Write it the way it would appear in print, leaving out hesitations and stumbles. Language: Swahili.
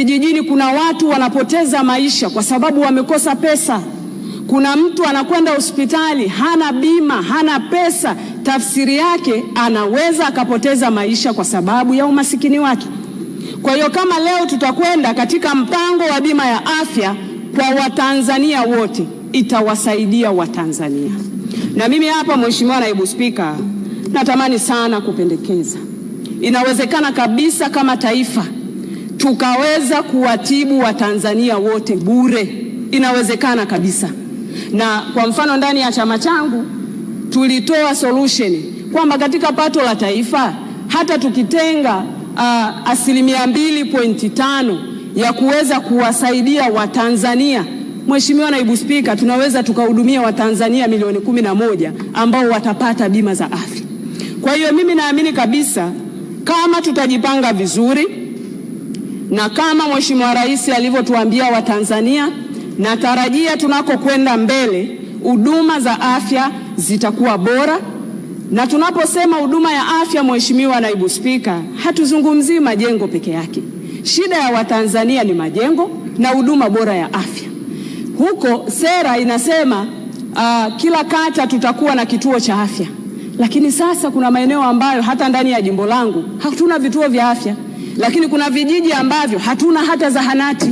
Vijijini kuna watu wanapoteza maisha kwa sababu wamekosa pesa. Kuna mtu anakwenda hospitali hana bima, hana pesa. Tafsiri yake anaweza akapoteza maisha kwa sababu ya umasikini wake. Kwa hiyo kama leo tutakwenda katika mpango wa bima ya afya kwa Watanzania wote, itawasaidia Watanzania. Na mimi hapa, Mheshimiwa Naibu Spika, natamani sana kupendekeza, inawezekana kabisa kama taifa tukaweza kuwatibu Watanzania wote bure, inawezekana kabisa. Na kwa mfano ndani ya chama changu tulitoa solution kwamba katika pato la taifa hata tukitenga 2.5% ya kuweza kuwasaidia Watanzania, Mheshimiwa Naibu Spika, tunaweza tukahudumia Watanzania milioni 11 ambao watapata bima za afya. Kwa hiyo mimi naamini kabisa kama tutajipanga vizuri na kama Mheshimiwa Rais alivyotuambia Watanzania, natarajia tunakokwenda mbele huduma za afya zitakuwa bora. Na tunaposema huduma ya afya, Mheshimiwa Naibu Spika, hatuzungumzii majengo peke yake. Shida ya Watanzania ni majengo na huduma bora ya afya. Huko sera inasema kila kata tutakuwa na kituo cha afya, lakini sasa kuna maeneo ambayo hata ndani ya jimbo langu hatuna vituo vya afya, lakini kuna vijiji ambavyo hatuna hata zahanati.